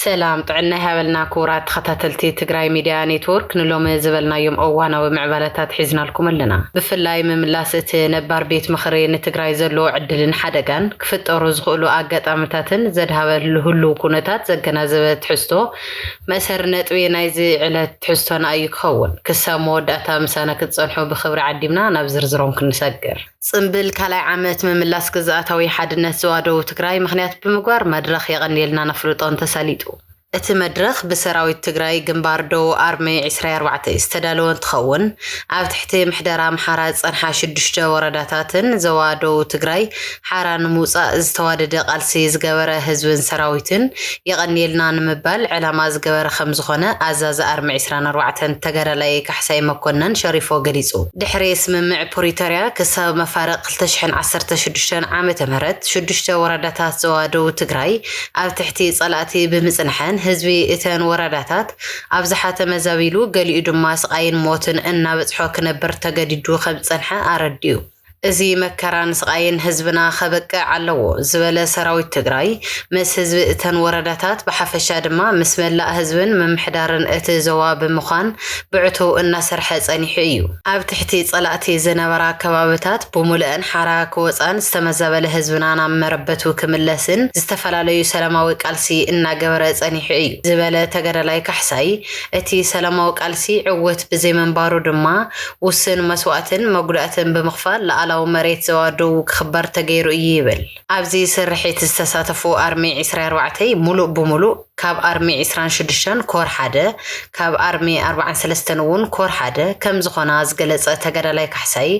ሰላም ጥዕና ይሃበልና ክቡራት ተኸታተልቲ ትግራይ ሚድያ ኔትወርክ፣ ንሎሚ ዝበልናዮም እዋናዊ ምዕባለታት ሒዝናልኩም ኣለና። ብፍላይ ምምላስ እቲ ነባር ቤት ምኽሪ ንትግራይ ዘለዎ ዕድልን ሓደጋን፣ ክፍጠሩ ዝኽእሉ ኣጋጣሚታትን ዘድሃበ ህልው ኩነታት ዘገናዘበ ትሕዝቶ መእሰሪ ነጥቢ ናይዚ ዕለት ትሕዝቶና እዩ ክኸውን። ክሳብ መወዳእታ ምሳና ክትጸንሑ ብኽብሪ ዓዲምና ናብ ዝርዝሮም ክንሰግር። ጽምብል ካልኣይ ዓመት ምምላስ ግዝኣታዊ ሓድነት ዞባ ደቡብ ትግራይ ምኽንያት ብምግባር መድረኽ የቐንየልና ነፍልጦን ተሳሊጡ። እቲ መድረኽ ብሰራዊት ትግራይ ግንባር ደቡብ ኣርሚ ዕስራ ኣርባዕተ ዝተዳለወ እንትኸውን፣ ኣብ ትሕቲ ምሕደራ ኣምሓራ ዝጸንሓ ሽዱሽተ ወረዳታትን ዞባ ደቡብ ትግራይ ሓራ ንምውጻእ ዝተዋደደ ቃልሲ ዝገበረ ህዝብን ሰራዊትን የቐንየልና ንምባል ዕላማ ዝገበረ ከም ዝኾነ ኣዛዚ ኣርሚ ዕስራን ኣርባዕተን ተጋዳላይ ካሕሳይ መኮነን ሸሪፎ ገሊጹ። ድሕሪ ስምምዕ ፕሪቶርያ ክሳብ መፋርቕ ክልተ ሽሕን ዓሰርተ ሽዱሽተን ዓመተ ምህረት ሽዱሽተ ወረዳታት ዞባ ደቡብ ትግራይ ኣብ ትሕቲ ጸላእቲ ብምጽንሐን ህዝቢ እተን ወረዳታት ኣብዝሓ ተመዛቢሉ፣ ገሊኡ ድማ ስቓይን ሞትን እናበጽሖ ክነብር ተገዲዱ ከም ዝጸንሐ ኣረዲኡ። እዚ መከራን ስቓይን ህዝብና ከበቅዕ ኣለዎ ዝበለ ሰራዊት ትግራይ፣ ምስ ህዝቢ እተን ወረዳታት ብሓፈሻ ድማ ምስ መላእ ህዝብን ምምሕዳርን እቲ ዞባ ብምዃን ብዕቱብ እናሰርሐ ጸኒሑ እዩ። ኣብ ትሕቲ ጸላእቲ ዝነበራ ከባብታት ብሙሉአን ሓራ ክወጻን ዝተመዛበለ ህዝብና ናብ መረበቱ ክምለስን ዝተፈላለዩ ሰላማዊ ቃልሲ እናገበረ ጸኒሑ እዩ ዝበለ ተጋዳላይ ካሕሳይ፣ እቲ ሰላማዊ ቃልሲ ዕውት ብዘይምንባሩ ድማ ውስን መስዋእትን መጉዳእትን ብምኽፋል ላዕላዊ መሬት ዞባ ደቡብ ክኽበር ተገይሩ እዩ ይብል። ኣብዚ ስርሒት ዝተሳተፉ ኣርሚ ዕስራ ኣርባዕተ ሙሉእ ብሙሉእ ካብ ኣርሚ ዕስራን ሽዱሽተን ኮር ሓደ፣ ካብ ኣርሚ ኣርባዓን ሰለስተን እውን ኮር ሓደ ከም ዝኾና ዝገለጸ ተጋዳላይ ካሕሳይ፣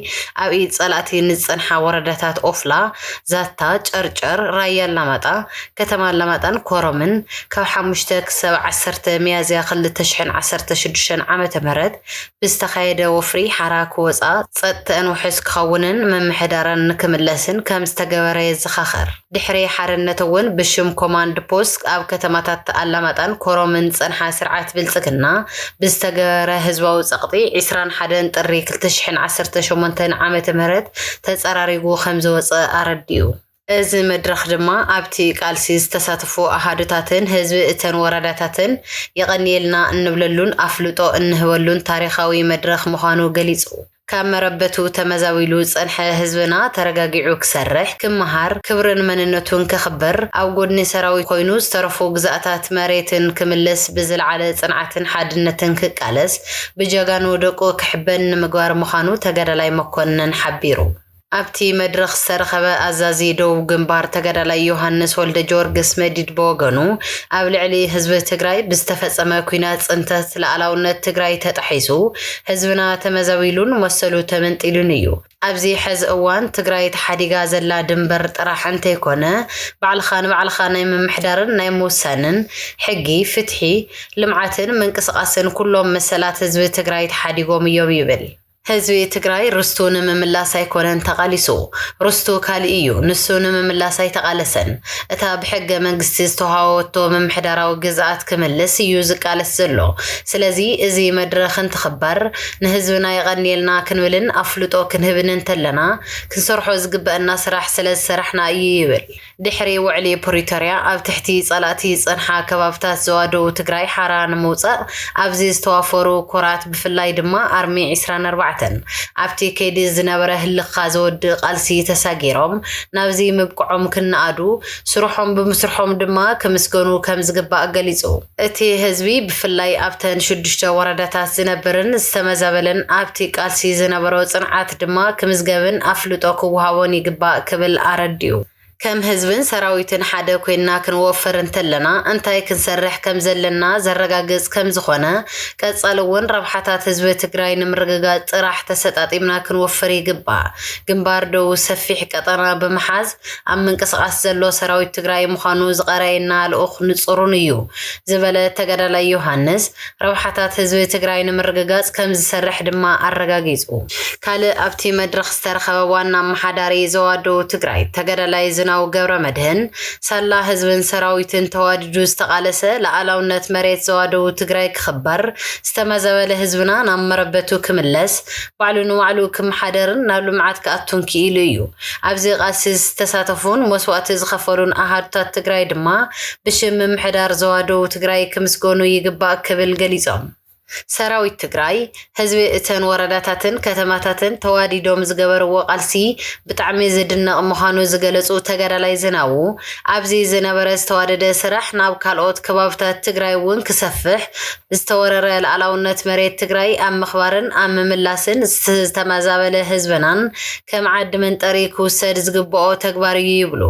ኣብ ኢድ ጸላእቲ ንዝጸንሓ ወረዳታት ኦፍላ፣ ዛታ፣ ጨርጨር፣ ራያ ኣላማጣ፣ ከተማ ኣላማጣን ኮረምን ካብ ሓሙሽተ ክሳብ ዓሰርተ ሚያዝያ ክልተ ሽሕን ዓሰርተ ሽዱሽተን ዓመተ ምህረት ብዝተኻየደ ወፍሪ ሓራ ክወፃ፣ ፀጥተአን ውሑስ ክኸውንን ምምሕዳረን ንክምለስን ከም ዝተገበረ የዘኻኸር። ድሕሪ ሓርነት እውን ብሽም ኮማንድ ፖስት ኣብ ከተማታት ኣላማጣን ኮረምን ዝፀንሓ ስርዓት ብልፅግና ብዝተገበረ ህዝባዊ ፀቕጢ ዕስራን ሓደን ጥሪ ክልተ ሽሕን ዓሰርተ ሸሞንተን ዓመተ ምህረት ተፀራሪጉ ከም ዝወፀ ኣረዲኡ። እዚ መድረኽ ድማ ኣብቲ ቃልሲ ዝተሳተፉ ኣሃዱታትን ህዝቢ እተን ወረዳታትን የቐንየልና እንብለሉን ኣፍልጦ እንህበሉን ታሪኻዊ መድረኽ ምዃኑ ገሊጹ። ካብ መረበቱ ተመዛቢሉ ዝጸንሐ ህዝብና ተረጋጊዑ ክሰርሕ፣ ክመሃር፣ ክብርን መንነቱን ከኽብር፣ ኣብ ጎድኒ ሰራዊት ኮይኑ ዝተረፉ ግዝኣታት መሬትን ክምልስ ብዝለዓለ ጽንዓትን ሓድነትን ክቃለስ፣ ብጀጋኑ ደቁ ክሕበን ንምግባር ምዃኑ ተጋዳላይ መኮነን ሓቢሩ። ኣብቲ መድረኽ ዝተረኸበ ኣዛዚ ደቡብ ግንባር ተጋዳላይ ዮሃንስ ወልደጀወርግስ መዲድ ብወገኑ፣ ኣብ ልዕሊ ህዝቢ ትግራይ ብዝተፈጸመ ኲናት ጽንተት ልኣላውነት ትግራይ ተጣሒሱ፣ ህዝብና ተመዛቢሉን መሰሉ ተመንጢሉን እዩ። ኣብዚ ሐዚ እዋን ትግራይ ተሓዲጋ ዘላ ድንበር ጥራሕ እንተይኮነ፣ ባዕልኻ ንባዕልኻ ናይ ምምሕዳርን ናይ ምውሳንን ሕጊ፣ ፍትሒ፣ ልምዓትን ምንቅስቓስን ኩሎም መሰላት ህዝቢ ትግራይ ተሓዲጎም እዮም ይብል። ህዝቢ ትግራይ ርስቱ ንምምላስ ኣይኮነን ተቓሊሱ፣ ርስቱ ካሊእ እዩ፣ ንሱ ንምምላስ ኣይተቓለሰን። እታ ብሕገ መንግስቲ ዝተውሃበቶ ምምሕዳራዊ ግዝኣት ክምልስ እዩ ዝቃለስ ዘሎ። ስለዚ እዚ መድረኽ እንትኽበር ንህዝብና የቐንየልና ክንብልን ኣፍልጦ ክንህብን እንተለና ክንሰርሖ ዝግበአና ስራሕ ስለ ዝሰራሕና እዩ ይብል። ድሕሪ ውዕሊ ፕሪቶርያ ኣብ ትሕቲ ጸላእቲ ዝጸንሓ ከባብታት ዞባ ደቡብ ትግራይ ሓራ ንምውጻእ ኣብዚ ዝተዋፈሩ ኮራት ብፍላይ ድማ ኣርሚ ዕስራን ኣርባዕተን ኣብቲ ከይዲ ዝነበረ ህልኽኻ ዘወድእ ቃልሲ ተሳጊሮም ናብዚ ምብቅዖም ክነኣዱ ስርሖም ብምስርሖም ድማ ክምስገኑ ከም ዝግባእ ገሊጹ። እቲ ህዝቢ ብፍላይ ኣብተን ሽዱሽተ ወረዳታት ዝነብርን ዝተመዛበለን ኣብቲ ቃልሲ ዝነበሮ ጽንዓት ድማ ክምዝገብን ኣፍልጦ ክወሃቦን ይግባእ ክብል ኣረዲኡ። ከም ህዝብን ሰራዊትን ሓደ ኮይንና ክንወፍር እንተለና እንታይ ክንሰርሕ ከም ዘለና ዘረጋግጽ ከም ዝኾነ፣ ቀጻሊ እውን ረብሓታት ህዝቢ ትግራይ ንምርግጋጽ ጥራሕ ተሰጣጢምና ክንወፍር ይግባእ። ግንባር ደቡብ ሰፊሕ ቀጠና ብምሓዝ ኣብ ምንቅስቓስ ዘሎ ሰራዊት ትግራይ ምዃኑ ዝቐረየና ልኡኽ ንጹሩን እዩ ዝበለ ተጋዳላይ ዮሃንስ፣ ረብሓታት ህዝቢ ትግራይ ንምርግጋጽ ከም ዝሰርሕ ድማ ኣረጋጊጹ። ካልእ ኣብቲ መድረኽ ዝተረኸበ ዋና ኣመሓዳሪ ዞባ ደቡብ ትግራይ ተጋዳላይ ዝና ናው ገብረ መድህን፣ ሳላ ህዝብን ሰራዊትን ተዋዲዱ ዝተቓለሰ፣ ሉኣላውነት መሬት ዞባ ደቡብ ትግራይ ክኽበር፣ ዝተመዛበለ ህዝብና ናብ መረበቱ ክምለስ፣ ባዕሉ ንባዕሉ ክመሓደርን ናብ ልምዓት ክኣቱን ክኢሉ እዩ። ኣብዚ ቃልሲ ዝተሳተፉን መስዋእቲ ዝኸፈሉን ኣሃዱታት ትግራይ ድማ ብሽም ምምሕዳር ዞባ ደቡብ ትግራይ ክምስገኑ ይግባእ ክብል ገሊጾም። ሰራዊት ትግራይ፣ ህዝቢ እተን ወረዳታትን ከተማታትን ተዋዲዶም ዝገበርዎ ቃልሲ ብጣዕሚ ዝድነቕ ምዃኑ ዝገለጹ ተጋዳላይ ዝናቡ፣ ኣብዚ ዝነበረ ዝተዋደደ ስራሕ ናብ ካልኦት ከባብታት ትግራይ እውን ክሰፍሕ፣ ዝተወረረ ሉኣላውነት መሬት ትግራይ ኣብ ምኽባርን ኣብ ምምላስን ዝተመዛበለ ህዝብናን ከም ዓዲ መንጠሪ ክውሰድ ዝግብኦ ተግባር እዩ ይብሉ።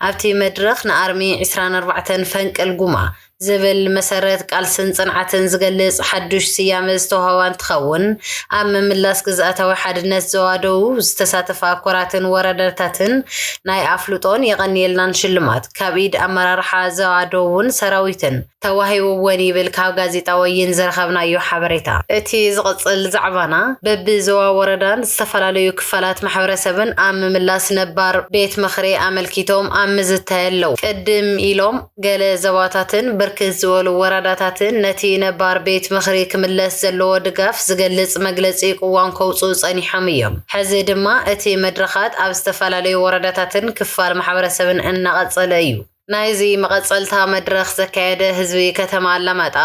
ኣብቲ መድረኽ ንኣርሚ ዕስራን ኣርባዕተን ፈንቅል ጉማ ዝብል መሰረት ቃልስን ጽንዓትን ዝገልጽ ሓዱሽ ስያመ ዝተዋህባ እንትኸውን፣ ኣብ ምምላስ ግዝኣታዊ ሓድነት ዞባ ደቡብ ዝተሳተፋ ኮራትን ወረዳታትን ናይ ኣፍልጦን የቐንየልናን ሽልማት ካብ ኢድ ኣመራርሓ ዞባ ደቡብን ሰራዊትን ተዋሂብወን ይብል ካብ ጋዜጣ ወይን ዝረኸብናዮ ሓበሬታ። እቲ ዝቕጽል ዛዕባና በቢ ዞባ ወረዳን ዝተፈላለዩ ክፋላት ማሕበረሰብን ኣብ ምምላስ ነባር ቤት ምኽሪ ኣመልኪቶም ኣብ ምዝታይ ኣለዉ። ቅድም ኢሎም ገለ ዞባታትን ብርክት ዝበሉ ወረዳታትን ነቲ ነባር ቤት ምኽሪ ክምለስ ዘለዎ ድጋፍ ዝገልጽ መግለጺ ቅዋም ከውጽኡ ጸኒሖም እዮም። ሕዚ ድማ እቲ መድረኻት ኣብ ዝተፈላለዩ ወረዳታትን ክፋል ማሕበረሰብን እናቐጸለ እዩ። ናይዚ መቐጸልታ መድረኽ ዘካየደ ህዝቢ ከተማ ኣላማጣ፣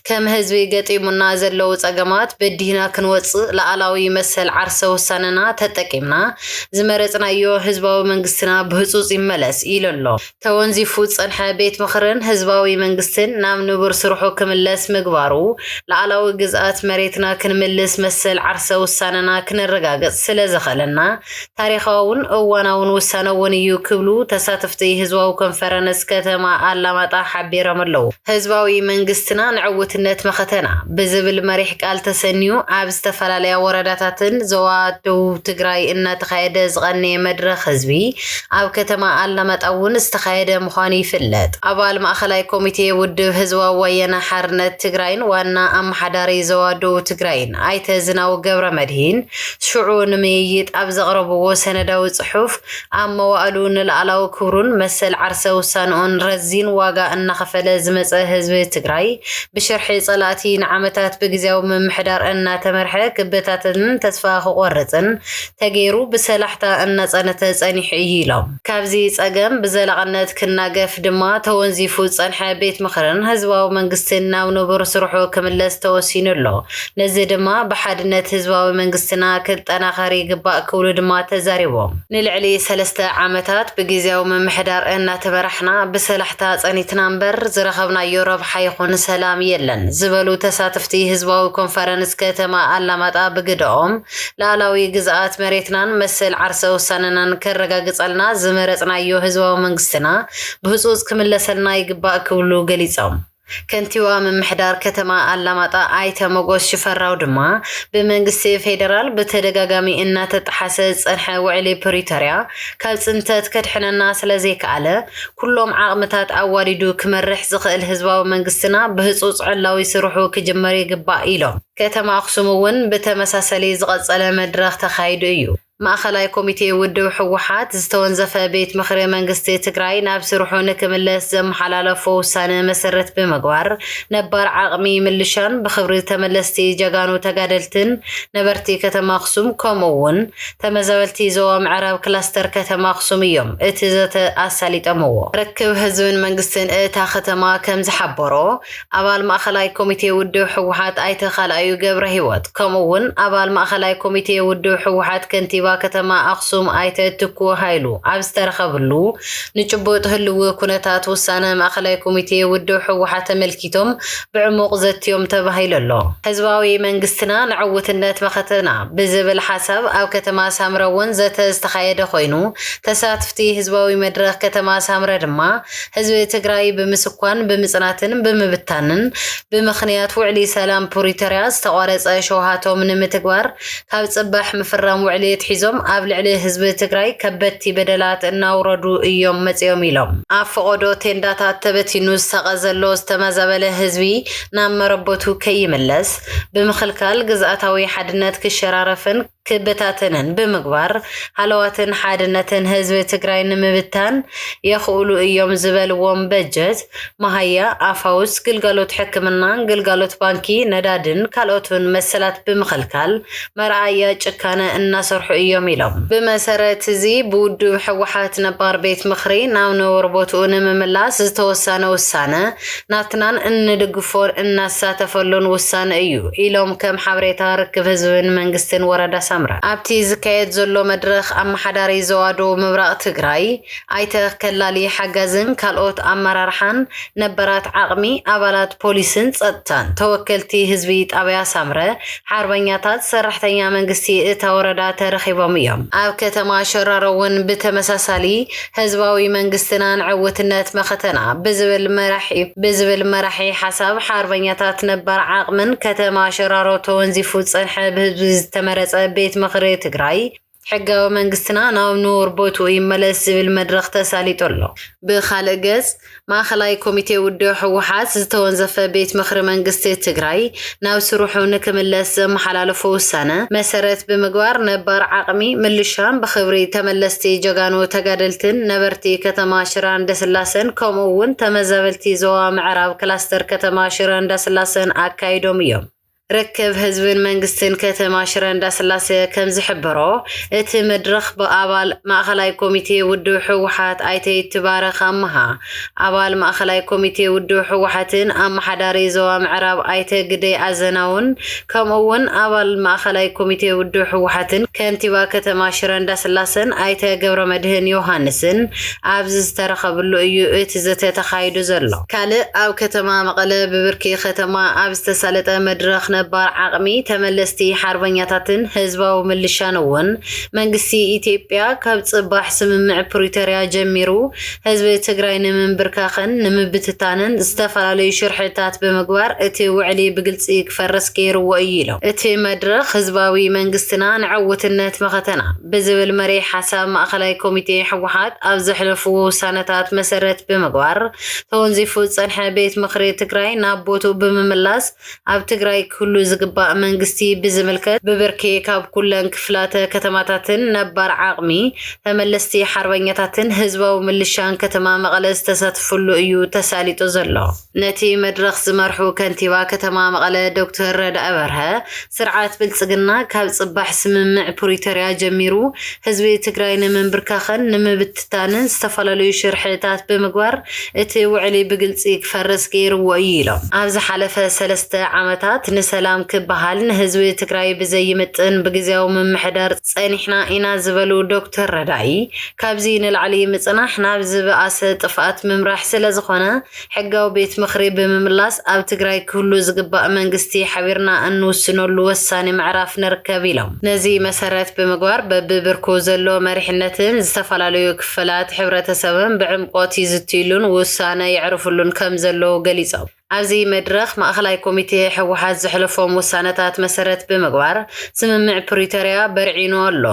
ከም ህዝቢ ገጢሙና ዘለዉ ጸገማት በዲህና ክንወጽእ፣ ሉኣላዊ መሰል ዓርሰ ውሳነና ተጠቂምና ዝመረጽናዮ ህዝባዊ መንግስትና ብህጹጽ ይመለስ ኢሉ ኣሎ። ተወንዚፉ ዝጸንሐ ቤት ምኽርን ህዝባዊ መንግስትን ናብ ንቡር ስርሑ ክምለስ ምግባሩ፣ ሉኣላዊ ግዝኣት መሬትና ክንምልስ፣ መሰል ዓርሰ ውሳነና ክነረጋግጽ ስለ ዘኽእለና፣ ታሪኻውን እዋናውን ውሳነ እውን እዩ ክብሉ ተሳተፍቲ ህዝባዊ ኮንፈረንስ ከተማ ኣላማጣ ሓቢሮም ኣለዉ። ህዝባዊ መንግስትና ንዕውትነት መኸተና ብዝብል መሪሕ ቃል ተሰንዩ ኣብ ዝተፈላለያ ወረዳታትን ዞባ ደቡብ ትግራይ እናተኻየደ ዝቐነየ መድረኽ ህዝቢ ኣብ ከተማ ኣላማጣ እውን ዝተኻየደ ምዃኑ ይፍለጥ። ኣባል ማእኸላይ ኮሚቴ ውድብ ህዝባዊ ወያነ ሓርነት ትግራይን ዋና ኣመሓዳሪ ዞባ ደቡብ ትግራይን ኣይተ ዝናቡ ገብረ መድሂን ሽዑ ንምይይጥ ኣብ ዘቕረብዎ ሰነዳዊ ጽሑፍ፣ ኣብ መዋእሉ ንላዕላዊ ክብሩን መሰል ዓርሰ ውሳንኡን ረዚን ዋጋ እናኸፈለ ዝመጸ ህዝቢ ትግራይ፣ ብሽርሒ ጸላእቲ ንዓመታት ብግዜያዊ ምምሕዳር እናተመርሐ ክበታተንን ተስፋ ክቖርጽን ተገይሩ ብሰላሕታ እናጸነተ ጸኒሑ እዩ ኢሎም። ካብዚ ጸገም ብዘላቕነት ክናገፍ ድማ ተወንዚፉ ዝጸንሐ ቤት ምኽርን ህዝባዊ መንግስትን ናብ ንቡር ስርሑ ክምለስ ተወሲኑ ኣሎ። ነዚ ድማ ብሓድነት ህዝባዊ መንግስትና ክጠናኸር ይግባእ ክብሉ ድማ ተዛሪቦም። ንልዕሊ ሰለስተ ዓመታት ብግዜያዊ ምምሕዳር እናተመራሕና ብሰላሕታ ጸኒትና እምበር ዝረኸብናዮ ረብሓ ይኹን ሰላም የለን ዝበሉ ተሳተፍቲ ህዝባዊ ኮንፈረንስ ከተማ ኣላማጣ ብግደኦም፣ ሉኣላዊ ግዝኣት መሬትናን መሰል ዓርሰ ውሳነናን ከረጋግጸልና ዝመረጽናዮ ህዝባዊ መንግስትና ብህጹጽ ክምለሰልና ይግባእ ክብሉ ገሊጾም። ከንቲባ ምምሕዳር ከተማ ኣላማጣ ኣይተ ሞጎስ ሽፈራው ድማ፣ ብመንግስቲ ፌደራል ብተደጋጋሚ እናተጠሓሰ ዝጸንሐ ውዕሊ ፕሪቶርያ ካብ ጽንተት ከድሕነና ስለዘይከኣለ፣ ኩሎም ዓቕምታት ኣዋዲዱ ክመርሕ ዝኽእል ህዝባዊ መንግስትና ብህጹጽ ዕላዊ ስርሑ ክጅመር ይግባእ ኢሎም። ከተማ ኣኽሱም እውን ብተመሳሰሊ ዝቐጸለ መድረኽ ተኻይዱ እዩ። ማእኸላይ ኮሚቴ ውድብ ህወሓት ዝተወንዘፈ ቤት ምኽሪ መንግስቲ ትግራይ ናብ ስርሑ ንክምለስ ዘመሓላለፎ ውሳነ መሰረት ብምግባር፣ ነባር ዓቕሚ ምልሻን ብኽብሪ ተመለስቲ ጀጋኑ ተጋደልትን ነበርቲ ከተማ ኣኽሱም፣ ከምኡ እውን ተመዛበልቲ ዞባ ምዕራብ ክላስተር ከተማ ኣኽሱም እዮም እቲ ዘተ ኣሳሊጠምዎ። ርክብ ህዝብን መንግስትን እታ ከተማ ከም ዝሓበሮ፣ ኣባል ማእኸላይ ኮሚቴ ውድብ ህወሓት ኣይተ ካልኣዩ ገብረ ህይወት፣ ከምኡ እውን ኣባል ማእኸላይ ኮሚቴ ውድብ ህወሓት ከንቲባ ከተማ ኣኽሱም ኣይተ ትኩ ሃይሉ ኣብ ዝተረኸብሉ፣ ንጭቡጥ ህልዊ ኩነታት ውሳነ ማእኸላይ ኮሚቴ ውድብ ህወሓት ተመልኪቶም ብዕሙቕ ዘትዮም ተባሂሉ ኣሎ። ህዝባዊ መንግስትና ንዕውትነት መኸተና ብዝብል ሓሳብ ኣብ ከተማ ሳምረ እውን ዘተ ዝተኻየደ ኮይኑ፣ ተሳትፍቲ ህዝባዊ መድረኽ ከተማ ሳምረ ድማ፣ ህዝቢ ትግራይ ብምስኳን፣ ብምጽናትን ብምብታንን፣ ብምኽንያት ውዕሊ ሰላም ፕሪቶርያ ዝተቋረጸ ሸውሃቶም ንምትግባር ካብ ጽባሕ ምፍራም ውዕሊ ኣትሒዞም ኣብ ልዕሊ ህዝቢ ትግራይ ከበድቲ በደላት እናውረዱ እዮም መጺኦም ኢሎም። ኣብ ፈቐዶ ቴንዳታት ተበቲኑ ዝሳቐ ዘሎ ዝተመዛበለ ህዝቢ ናብ መረበቱ ከይምለስ ብምኽልካል፣ ግዝኣታዊ ሓድነት ክሸራረፍን ክበታተንን ብምግባር ሃለዋትን ሓድነትን ህዝቢ ትግራይ ንምብታን የኽእሉ እዮም ዝበልዎም በጀት፣ መሃያ፣ ኣፋውስ፣ ግልጋሎት ሕክምናን ግልጋሎት ባንኪ፣ ነዳድን ካልኦትን መሰላት ብምኽልካል መርኣያ ጭካነ እናሰርሑ እዮም ኢሎም። ብመሰረት እዚ ብውድብ ህወሓት ነባር ቤት ምኽሪ ናብ ንቡር ቦትኡ ንምምላስ ዝተወሰነ ውሳነ ናትናን እንድግፎን እናሳተፈሉን ውሳነ እዩ ኢሎም ከም ሓበሬታ ርክብ ህዝብን መንግስትን ወረዳ ሳምረ። ኣብቲ ዝካየድ ዘሎ መድረኽ ኣመሓዳሪ ዞባ ደቡብ ምብራቕ ትግራይ ኣይተ ከላሊ ሓጋዝን ካልኦት ኣመራርሓን ነባራት ዓቕሚ ኣባላት ፖሊስን ጸጥታን ተወከልቲ ህዝቢ ጣብያ ሳምረ ሓርበኛታት ሰራሕተኛ መንግስቲ እታ ወረዳ ተረኺቦም እዮም። ኣብ ከተማ ሸራሮ እውን ብተመሳሳሊ ህዝባዊ መንግስትና ንዕውትነት መኸተና ብዝብል መራሒ ብዝብል መራሒ ሓሳብ ሓርበኛታት ነባር ዓቕምን ከተማ ሸራሮ ተወንዚፉ ዝጸንሐ ብህዝቢ ዝተመረጸ ቤት ምኽሪ ትግራይ ሕጋዊ መንግስትና ናብ ንቡር ቦትኡ ይመለስ ዝብል መድረኽ ተሳሊጡ ኣሎ። ብኻልእ ገጽ ማእኸላይ ኮሚቴ ውድብ ህወሓት ዝተወንዘፈ ቤት ምኽሪ መንግስቲ ትግራይ ናብ ስርሑ ንክምለስ ዘመሓላለፎ ውሳነ መሰረት ብምግባር ነባር ዓቕሚ ምልሻን ብኽብሪ ተመለስቲ ጀጋኑ ተጋደልትን ነበርቲ ከተማ ሽረ እንዳስላሰን ከምኡ እውን ተመዛበልቲ ዞባ ምዕራብ ክላስተር ከተማ ሽረ እንዳስላሰን ኣካይዶም እዮም። ርክብ ህዝብን መንግስትን ከተማ ሽረ እንዳስላሴ ከም ዝሕበሮ፣ እቲ መድረኽ ብኣባል ማእኸላይ ኮሚቴ ውድብ ህወሓት ኣይተ ይትባረክ ኣመሃ፣ ኣባል ማእኸላይ ኮሚቴ ውድብ ህወሓትን ኣመሓዳሪ ዞባ ምዕራብ ኣይተ ግደይ ኣዘናውን ከምኡ እውን ኣባል ማእኸላይ ኮሚቴ ውድብ ህወሓትን ከንቲባ ከተማ ሽረ እንዳስላሰን ኣይተ ገብረመድህን ዮሃንስን ኣብዚ ዝተረኸብሉ እዩ እቲ ዘተ ተኻይዱ ዘሎ። ካልእ ኣብ ከተማ መቐለ ብብርኪ ከተማ ኣብ ዝተሳለጠ መድረኽ ነባር ዓቕሚ ተመለስቲ ሓርበኛታትን ህዝባዊ ምልሻን እውን መንግስቲ ኢትዮጵያ ካብ ጽባሕ ስምምዕ ፕሪቶርያ ጀሚሩ ህዝቢ ትግራይ ንምንብርካኽን ንምብትታንን ዝተፈላለዩ ሽርሕታት ብምግባር እቲ ውዕሊ ብግልጺ ክፈርስ ገይርዎ እዩ ኢሎም። እቲ መድረኽ ህዝባዊ መንግስትና ንዕውትነት መኸተና ብዝብል መሪሕ ሓሳብ ማእኸላይ ኮሚቴ ህወሓት ኣብ ዘሕለፍዎ ውሳነታት መሰረት ብምግባር ተወንዚፉ ዝጸንሐ ቤት ምኽሪ ትግራይ ናብ ቦትኡ ብምምላስ ኣብ ትግራይ ክህሉ ዝግባእ መንግስቲ ብዝምልከት ብብርኪ ካብ ኩለን ክፍላተ ከተማታትን ነባር ዓቕሚ ተመለስቲ ሓርበኛታትን ህዝባዊ ምልሻን ከተማ መቐለ ዝተሳተፍሉ እዩ ተሳሊጡ ዘሎ። ነቲ መድረኽ ዝመርሑ ከንቲባ ከተማ መቐለ ዶክተር ረዳኢ በርሀ፣ ስርዓት ብልጽግና ካብ ጽባሕ ስምምዕ ፕሪቶርያ ጀሚሩ ህዝቢ ትግራይ ንምንብርካኽን ንምብትታንን ዝተፈላለዩ ሽርሕታት ብምግባር እቲ ውዕሊ ብግልጺ ክፈርስ ገይርዎ እዩ ኢሎም። ኣብ ዝሓለፈ ሰለስተ ዓመታት ንሰላም ክበሃል ንህዝቢ ትግራይ ብዘይምጥን ብግዜያዊ ምምሕዳር ጸኒሕና ኢና ዝበሉ ዶክተር ረዳኢ፣ ካብዚ ንላዕሊ ምጽናሕ ናብ ዝበኣሰ ጥፍኣት ምምራሕ ስለ ዝኾነ ሕጋዊ ቤት ምኽሪ ብምምላስ ኣብ ትግራይ ክህሉ ዝግባእ መንግስቲ ሓቢርና እንውስነሉ ወሳኒ ምዕራፍ ንርከብ ኢሎም። ነዚ መሰረት ብምግባር በብብርኩ ዘሎ መሪሕነትን ዝተፈላለዩ ክፍላት ሕብረተሰብን ብዕምቆት ይዝትይሉን ውሳነ የዕርፍሉን ከም ዘለዉ ገሊጾም። ኣብዚ መድረኽ ማእኸላይ ኮሚቴ ህወሓት ዘሕለፎም ውሳነታት መሰረት ብምግባር ስምምዕ ፕሪቶርያ በርዒኑ ኣሎ።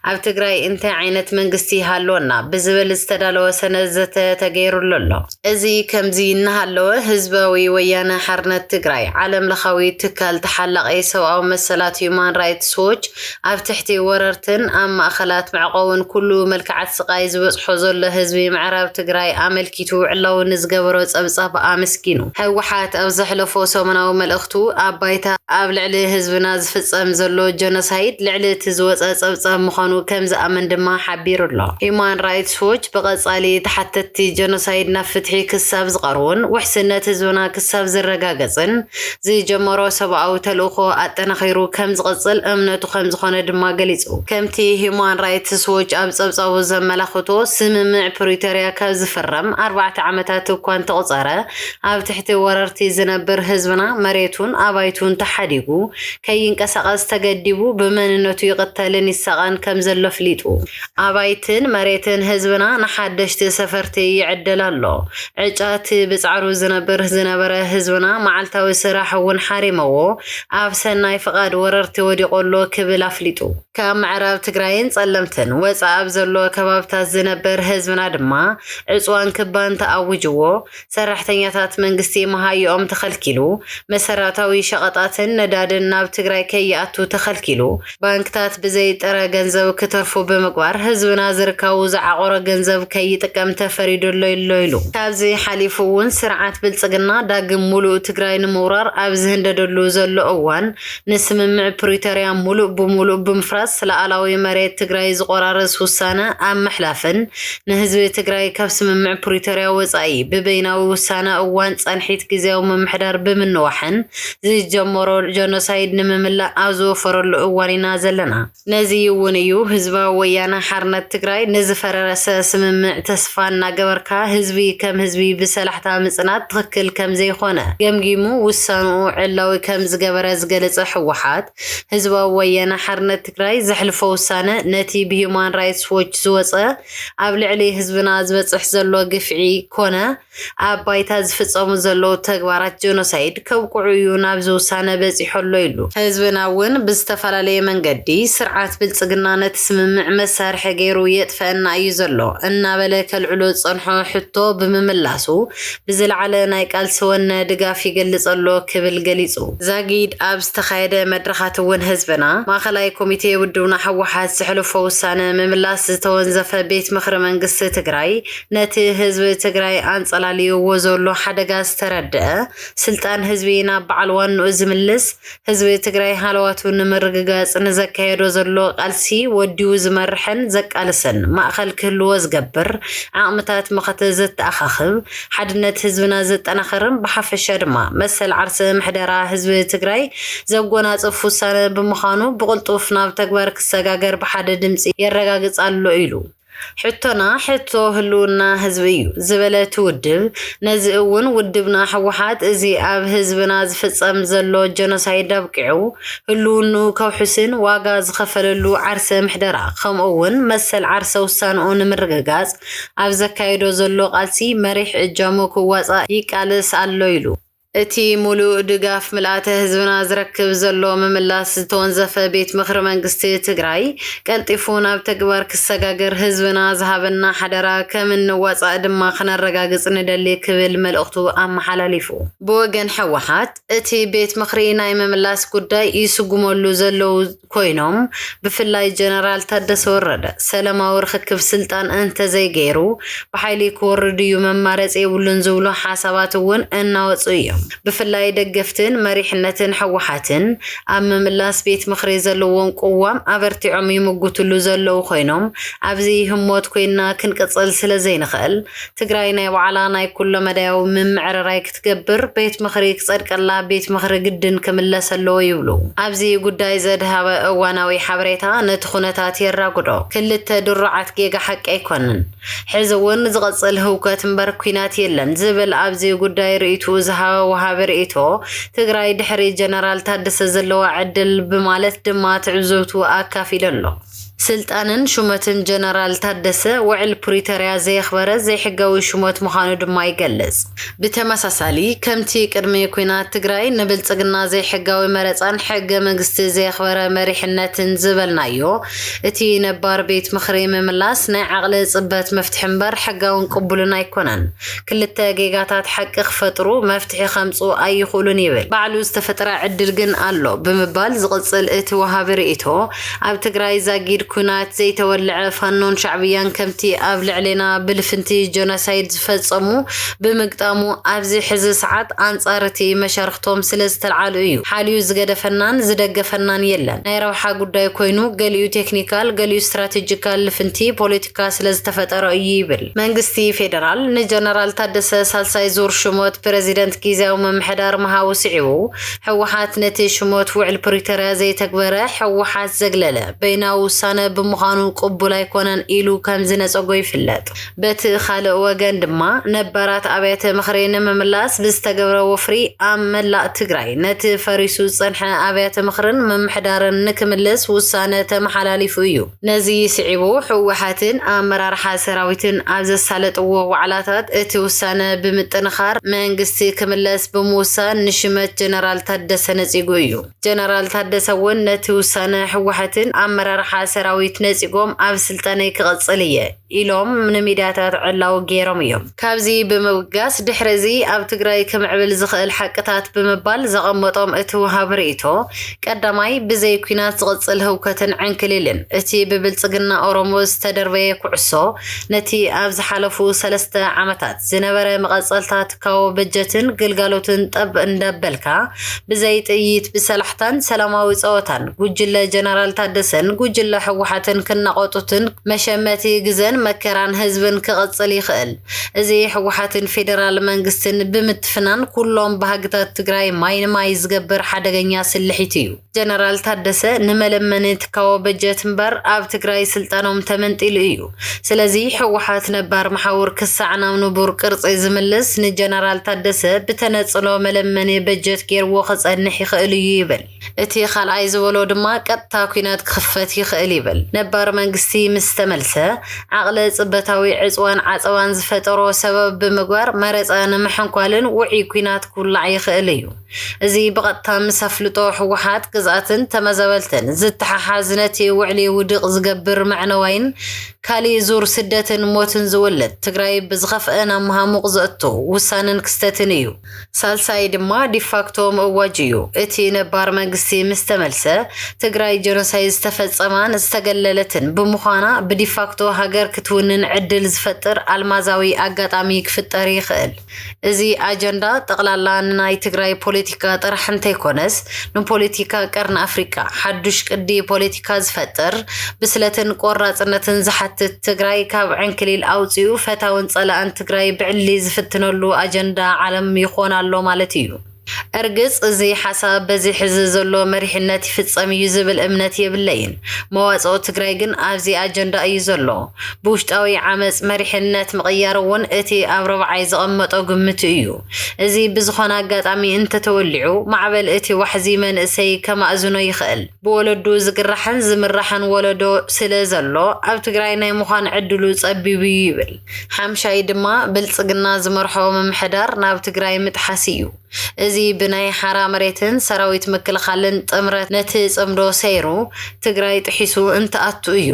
ኣብ ትግራይ እንታይ ዓይነት መንግስቲ ይሃልወና ብዝብል ዝተዳለወ ሰነድ ዘተ ተገይሩሉ ኣሎ። እዚ ከምዚ እናሃለወ ህዝባዊ ወያነ ሓርነት ትግራይ ዓለም ለኻዊ ትካል ተሓላቒ ሰብኣዊ መሰላት ሁማን ራይትስ ዎች ኣብ ትሕቲ ወረርትን ኣብ ማእኸላት መዕቆብን ኩሉ መልክዓት ስቓይ ዝበፅሖ ዘሎ ህዝቢ ምዕራብ ትግራይ ኣመልኪቱ ዕላዊ ንዝገበሮ ፀብፃብ ኣመስጊኑ። ህወሓት ኣብ ዘሕለፎ ሰሙናዊ መልእኽቱ ኣብ ባይታ ኣብ ልዕሊ ህዝብና ዝፍፀም ዘሎ ጀኖሳይድ ልዕሊ እቲ ዝወፀ ፀብፃብ ምዃኑ ከም ዝኣምን ድማ ሓቢሩ ኣሎ። ሂዩማን ራይትስ ዎች ብቐፃሊ ተሓተትቲ ጀኖሳይድ ናብ ፍትሒ ክሳብ ዝቐርቡን ውሕስነት ህዝብና ክሳብ ዝረጋገፅን ዝጀመሮ ሰብኣዊ ተልእኾ ኣጠናኺሩ ከም ዝቐፅል እምነቱ ከም ዝኾነ ድማ ገሊፁ። ከምቲ ሂዩማን ራይትስ ዎች ኣብ ፀብፃቡ ዘመላኽቶ ስምምዕ ፕሪቶርያ ካብ ዝፍረም ኣርባዕተ ዓመታት እኳ እንተቑፀረ ኣብ ትሕቲ ወረርቲ ዝነብር ህዝብና መሬቱን ኣባይቱን ተሓዲጉ ከይንቀሳቐስ ተገዲቡ ብመንነቱ ይቕተልን ይሳቐን ከም ዘሎ ኣፍሊጡ። ኣባይትን መሬትን ህዝብና ንሓደሽቲ ሰፈርቲ ይዕደል ኣሎ። ዕጫ እቲ ብጻዕሩ ዝነብር ዝነበረ ህዝብና መዓልታዊ ስራሕ እውን ሓሪመዎ ኣብ ሰናይ ፍቓድ ወረርቲ ወዲቑ ኣሎ ክብል ኣፍሊጡ። ካብ ምዕራብ ትግራይን ጸለምትን ወጻእ ኣብ ዘሎ ከባብታት ዝነብር ህዝብና ድማ ዕጽዋን ክባን ተኣዊጅዎ። ሰራሕተኛታት መንግስቲ ኣዮኦም ተኸልኪሉ፣ መሰረታዊ ሸቐጣትን ነዳድን ናብ ትግራይ ከይኣቱ ተኸልኪሉ፣ ባንክታት ብዘይ ጥረ ገንዘብ ክተርፉ ብምግባር ህዝብና ዝርካቡ ዝዓቆረ ገንዘብ ከይጥቀም ተፈሪዱ ኣሎ ኢሉ። ካብዚ ሓሊፉ እውን ስርዓት ብልፅግና ዳግም ሙሉእ ትግራይ ንምውራር ኣብ ዝህንደደሉ ዘሎ እዋን ንስምምዕ ፕሪቶርያ ሙሉእ ብሙሉእ ብምፍራስ ሉዓላዊ መሬት ትግራይ ዝቆራርስ ውሳነ ኣብ ምሕላፍን ንህዝቢ ትግራይ ካብ ስምምዕ ፕሪቶርያ ወፃኢ ብበይናዊ ውሳነ እዋን ፀንሒት ግዜያዊ ምምሕዳር ብምንዋሕን ዝጀመሮ ጀኖሳይድ ንምምላእ ኣብ ዝወፈረሉ እዋን ኢና ዘለና። ነዚ እውን እዩ ህዝባዊ ወያነ ሓርነት ትግራይ ንዝፈረረሰ ስምምዕ ተስፋ እናገበርካ ህዝቢ ከም ህዝቢ ብሰላሕታ ምፅናት ትኽክል ከም ዘይኮነ ገምጊሙ ውሳንኡ ዕላዊ ከም ዝገበረ ዝገለፀ ህወሓት፣ ህዝባዊ ወያነ ሓርነት ትግራይ ዘሕልፎ ውሳነ ነቲ ብሂዩማን ራይትስ ዎች ዝወፀ ኣብ ልዕሊ ህዝብና ዝበፅሕ ዘሎ ግፍዒ ኮነ ኣብ ባይታ ዝፍፀሙ ዘለዉ ተግባራት ጀኖሳይድ ከብቅዑ እዩ ናብዚ ውሳነ በፂሑ ኣሎ ኢሉ። ህዝብና እውን ብዝተፈላለየ መንገዲ ስርዓት ብልፅግና ነቲ ስምምዕ መሳርሒ ገይሩ የጥፈአና እዩ ዘሎ እናበለ ከልዕሎ ዝፀንሖ ሕቶ ብምምላሱ ብዝለዓለ ናይ ቃልሲ ወነ ድጋፍ ይገልፅ ኣሎ ክብል ገሊፁ። ዛጊድ ኣብ ዝተኻየደ መድረኻት እውን ህዝብና ማእኸላይ ኮሚቴ ውድብና ህወሓት ዘሕለፎ ውሳነ ምምላስ ዝተወንዘፈ ቤት ምኽሪ መንግስቲ ትግራይ ነቲ ህዝቢ ትግራይ ኣንፀላልይዎ ዘሎ ሓደጋ ዝተረድአ፣ ስልጣን ህዝቢ ናብ በዓል ዋንኡ ዝምልስ፣ ህዝቢ ትግራይ ሃለዋቱ ንምርግጋፅ ንዘካየዶ ዘሎ ቃልሲ ወዲኡ ዝመርሕን ዘቃልስን ማእኸል ክህልዎ ዝገብር ዓቕምታት መኸተ ዘተኣኻኽብ፣ ሓድነት ህዝብና ዘጠናኽርን ብሓፈሻ ድማ መሰል ዓርሰ ምሕደራ ህዝቢ ትግራይ ዘጎናፅፍ ውሳነ ብምዃኑ ብቕልጡፍ ናብ ተግባር ክሰጋገር ብሓደ ድምፂ የረጋግፅ ኣሎ ኢሉ። ሕቶና ሕቶ ህልውና ህዝቢ እዩ ዝበለ እቲ ውድብ፣ ነዚ እውን ውድብና ህወሓት እዚ ኣብ ህዝብና ዝፍፀም ዘሎ ጀኖሳይድ ኣብቂዑ ህልውንኡ ከውሕስን ዋጋ ዝኸፈለሉ ዓርሰ ምሕደራ ከምኡ እውን መሰል ዓርሰ ውሳንኡ ንምርግጋፅ ኣብ ዘካየዶ ዘሎ ቃልሲ መሪሕ እጃሙ ክዋፃእ ይቃለስ ኣሎ ኢሉ። እቲ ሙሉእ ድጋፍ ምልኣተ ህዝብና ዝረክብ ዘሎ ምምላስ ዝተወንዘፈ ቤት ምኽሪ መንግስቲ ትግራይ ቀልጢፉ ናብ ተግባር ክሰጋገር ህዝብና ዝሃበና ሓደራ ከም እንዋፃእ ድማ ክነረጋግፅ ንደሊ ክብል መልእኽቱ ኣመሓላሊፉ። ብወገን ህወሓት እቲ ቤት ምኽሪ ናይ ምምላስ ጉዳይ ይስጉመሉ ዘለዉ ኮይኖም ብፍላይ ጀነራል ታደሰ ወረደ ሰላማዊ ርኽክብ ስልጣን እንተዘይገይሩ ብሓይሊ ክወርድ እዩ መማረፂ የብሉን ዝብሉ ሓሳባት እውን እናወፁ እዮም። ብፍላይ ደገፍትን መሪሕነትን ህወሓትን ኣብ ምምላስ ቤት ምኽሪ ዘለዎም ቅዋም ኣበርቲዖም ይምጉትሉ ዘለዉ ኮይኖም ኣብዚ ህሞት ኮይንና ክንቅፅል ስለዘይንኽእል ትግራይ ናይ ባዕላ ናይ ኩሎ መዳያዊ ምምዕርራይ ክትገብር ቤት ምኽሪ ክፀድቀላ ቤት ምኽሪ ግድን ክምለስ ኣለዎ ይብሉ። ኣብዚ ጉዳይ ዘድሃበ እዋናዊ ሓበሬታ ነቲ ኩነታት የራጉዶ። ክልተ ድሩዓት ጌጋ ሓቂ ኣይኮንን። ሕዚ እውን ዝቐፅል ህውከት እምበር ኲናት የለን ዝብል ኣብዚ ጉዳይ ርእይትኡ ዝሃበ ወሃቢ ርእይቶ ትግራይ ድሕሪ ጀነራል ታደሰ ዘለዋ ዕድል ብማለት ድማ ትዕዝብቱ ኣካፊሉ ኣሎ። ስልጣንን ሹመትን ጀነራል ታደሰ ውዕል ፕሪቶርያ ዘየኽበረ ዘይሕጋዊ ሹመት ምዃኑ ድማ ይገልጽ። ብተመሳሳሊ ከምቲ ቅድሚ ኲናት ትግራይ ንብልጽግና ዘይሕጋዊ መረጻን ሕገ መንግስቲ ዘየኽበረ መሪሕነትን ዝበልናዮ እቲ ነባር ቤት ምኽሪ ምምላስ ናይ ዓቕሊ ጽበት መፍትሒ እምበር ሕጋውን ቅቡልን ኣይኮነን። ክልተ ጌጋታት ሓቂ ክፈጥሩ መፍትሒ ከምጽኡ ኣይኽእሉን ይብል። ባዕሉ ዝተፈጠረ ዕድል ግን ኣሎ ብምባል ዝቕጽል እቲ ወሃቢ ርእይቶ ኣብ ትግራይ ዛጊድ ኲናት ዘይተወልዐ ፋኖን ሻዕብያን ከምቲ ኣብ ልዕሌና ብልፍንቲ ጀኖሳይድ ዝፈጸሙ ብምግጣሙ ኣብዚ ሕዚ ሰዓት ኣንጻር እቲ መሻርኽቶም ስለ ዝተልዓሉ እዩ። ሓልዩ ዝገደፈናን ዝደገፈናን የለን። ናይ ረብሓ ጉዳይ ኮይኑ ገሊኡ ቴክኒካል ገሊኡ ስትራቴጂካል ልፍንቲ ፖለቲካ ስለ ዝተፈጠረ እዩ ይብል። መንግስቲ ፌደራል ንጀነራል ታደሰ ሳልሳይ ዙር ሽሞት ፕረዚደንት ግዝያዊ ምምሕዳር ምሃቡ ስዒቡ ህወሓት ነቲ ሽሞት ውዕል ፕሪቶርያ ዘይተግበረ ህወሓት ዘግለለ በይናዊ ውሳነ ብምዃኑ ቅቡል ኣይኮነን ኢሉ ከም ዝነጸጎ ይፍለጥ። በቲ ካልእ ወገን ድማ ነባራት ኣብያተ ምኽሪ ንምምላስ ብዝተገብረ ወፍሪ ኣብ መላእ ትግራይ ነቲ ፈሪሱ ዝጸንሐ ኣብያተ ምኽርን ምምሕዳርን ንክምልስ ውሳነ ተመሓላሊፉ እዩ። ነዚ ስዒቡ ህወሓትን ኣመራርሓ ሰራዊትን ኣብ ዘሳለጥዎ ዋዕላታት እቲ ውሳነ ብምጥንኻር መንግስቲ ክምለስ ብምውሳን ንሽመት ጀነራል ታደሰ ነጺጉ እዩ። ጀነራል ታደሰ እውን ነቲ ውሳነ ህወሓትን ኣመራርሓ ሰራዊትን ሰራዊት ነጺጎም ኣብ ስልጠነይ ክቕጽል እየ ኢሎም ንሚድያታት ዕላዊ ገይሮም እዮም። ካብዚ ብምብጋስ ድሕሪ እዚ ኣብ ትግራይ ክምዕብል ዝኽእል ሓቅታት ብምባል ዘቐመጦም እቲ ወሃቢ ርእይቶ፣ ቀዳማይ ብዘይ ኲናት ዝቕጽል ህውከትን ዕንክሊልን። እቲ ብብልጽግና ኦሮሞ ዝተደርበየ ኩዕሶ ነቲ ኣብ ዝሓለፉ ሰለስተ ዓመታት ዝነበረ መቐጸልታ ትካዎ በጀትን ግልጋሎትን ጠብ እንዳበልካ ብዘይ ጥይት ብሰላሕታን ሰላማዊ ጸወታን ጉጅለ ጀነራል ታደሰን ጉጅለ ህወሓትን ክናቖጡትን መሸመቲ ግዘን መከራን ህዝብን ክቕጽል ይኽእል። እዚ ህወሓትን ፌደራል መንግስትን ብምትፍናን ኩሎም ባህግታት ትግራይ ማይ ንማይ ዝገብር ሓደገኛ ስልሒት እዩ። ጀነራል ታደሰ ንመለመኒ ትካዎ በጀት እምበር ኣብ ትግራይ ስልጣኖም ተመንጢሉ እዩ። ስለዚ ህወሓት ነባር መሓውር ክሳዕ ናብ ንቡር ቅርጺ ዝምልስ ንጀነራል ታደሰ ብተነጽሎ መለመኒ በጀት ገይርዎ ክጸንሕ ይኽእል እዩ ይብል። እቲ ካልኣይ ዝበሎ ድማ ቀጥታ ኲናት ክኽፈት ይኽእል ይብል። ነባር መንግስቲ ምስ ተመልሰ ዓቕለ ጽበታዊ ዕጽዋን ዓጸባን ዝፈጠሮ ሰበብ ብምግባር መረጻ ንምሕንኳልን ውዑይ ኲናት ክውላዕ ይኽእል እዩ። እዚ ብቐጥታ ምስ ኣፍልጦ ህወሓት ግዝኣትን ተመዛበልትን ዝተሓሓዝ ነቲ ውዕሊ ውድቕ ዝገብር መዕነዋይን ካሊእ ዙር ስደትን ሞትን ዝወልድ ትግራይ ብዝኸፍአ ናብ መሃሙቕ ዘእቱ ውሳንን ክስተትን እዩ። ሳልሳይ ድማ ዲፋክቶ ምእዋጅ እዩ። እቲ ነባር መንግስቲ ምስ ተመልሰ ትግራይ ጀኖሳይድ ዝተፈጸማን ዝተገለለትን ብምዃና ብዲፋክቶ ሃገር ክትውንን ዕድል ዝፈጥር ኣልማዛዊ ኣጋጣሚ ክፍጠር ይኽእል። እዚ ኣጀንዳ ጠቕላላ ንናይ ትግራይ ፖለቲካ ጥራሕ እንተይኮነስ ንፖለቲካ ቀርኒ ኣፍሪቃ ሓዱሽ ቅዲ ፖለቲካ ዝፈጥር ብስለትን ቆራጽነትን ዝሓትት ትግራይ ካብ ዕንክሊል ኣውጺኡ ፈታውን ጸላእን ትግራይ ብዕሊ ዝፍትነሉ ኣጀንዳ ዓለም ይኾን ኣሎ ማለት እዩ። እርግጽ እዚ ሓሳብ በዚ ሕዚ ዘሎ መሪሕነት ይፍጸም እዩ ዝብል እምነት የብለይን። መዋጽኦ ትግራይ ግን ኣብዚ ኣጀንዳ እዩ ዘሎ። ብውሽጣዊ ዓመጽ መሪሕነት ምቕያር እውን እቲ ኣብ ረብዓይ ዘቐመጦ ግምት እዩ። እዚ ብዝኾነ ኣጋጣሚ እንተተወሊዑ ማዕበል እቲ ዋሕዚ መንእሰይ ከማእዝኖ ይኽእል። ብወለዱ ዝግራሕን ዝምራሕን ወለዶ ስለ ዘሎ ኣብ ትግራይ ናይ ምዃን ዕድሉ ጸቢቡ እዩ ይብል። ሓምሻይ ድማ ብልጽግና ዝመርሖ ምምሕዳር ናብ ትግራይ ምጥሓስ እዩ። እዚ ብናይ ሓራ መሬትን ሰራዊት ምክልኻልን ጥምረት ነቲ ጽምዶ ሰይሩ ትግራይ ጥሒሱ እንትኣቱ እዩ።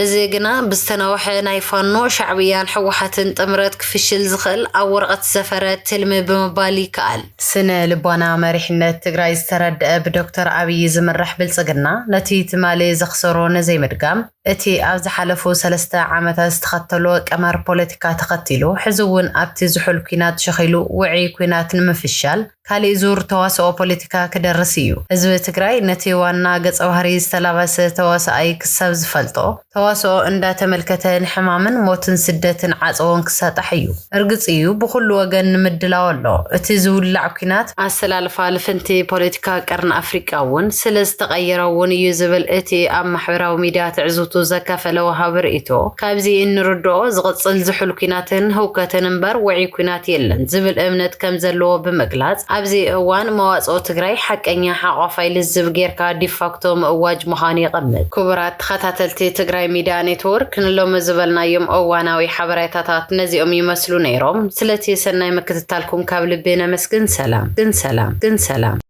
እዚ ግና ብዝተናውሐ ናይ ፋኖ ሻዕብያን ህወሓትን ጥምረት ክፍሽል ዝኽእል ኣብ ወረቐት ዝሰፈረ ትልሚ ብምባል ይከኣል። ስነ ልቦና መሪሕነት ትግራይ ዝተረድአ ብዶክተር ኣብይ ዝምራሕ ብልጽግና ነቲ ትማሊ ዘኽሰሮ ንዘይምድጋም እቲ ኣብ ዝሓለፉ ሰለስተ ዓመታት ዝተኸተሎ ቀመር ፖለቲካ ተኸቲሉ ሕዚ እውን ኣብቲ ዝሑል ኲናት ሸኺሉ ውዑይ ኲናት ንምፍሻል ካሊእ ዙር ተዋስኦ ፖለቲካ ክደርስ እዩ። ህዝቢ ትግራይ ነቲ ዋና ገጸ ባህሪ ዝተላበሰ ተዋሳኣይ ክሳብ ዝፈልጦ ተዋስኦ እንዳተመልከተ ንሕማምን ሞትን ስደትን ዓጸዎን ክሳጣሕ እዩ። እርግጽ እዩ ብኹሉ ወገን ንምድላው ኣሎ። እቲ ዝውላዕ ኲናት ኣሰላልፋ ልፍንቲ ፖለቲካ ቀርኒ ኣፍሪቃ እውን ስለ ዝተቐየረ እውን እዩ ዝብል እቲ ኣብ ማሕበራዊ ሚድያ ትዕዝብቱ ዘካፈለ ወሃቢ ርእይቶ፣ ካብዚ እንርድኦ ዝቕጽል ዝሑል ኲናትን ህውከትን እምበር ውዑይ ኲናት የለን ዝብል እምነት ከም ዘለዎ ብምግላጽ፣ ኣብዚ እዋን መዋጽኦ ትግራይ ሓቀኛ ሓቋፋይ ልዝብ ጌርካ ዲፋክቶ ምእዋጅ ምዃኑ የቐምጥ። ክቡራት ተኸታተልቲ ትግራይ ሚድያ ኔትወርክ፣ ንሎሚ ዝበልናዮም እዋናዊ ሓበሬታታት ነዚኦም ይመስሉ ነይሮም። ስለቲ ሰናይ ምክትታልኩም ካብ ልቢ ነመስግን። ሰላም ግን ሰላም ግን ሰላም።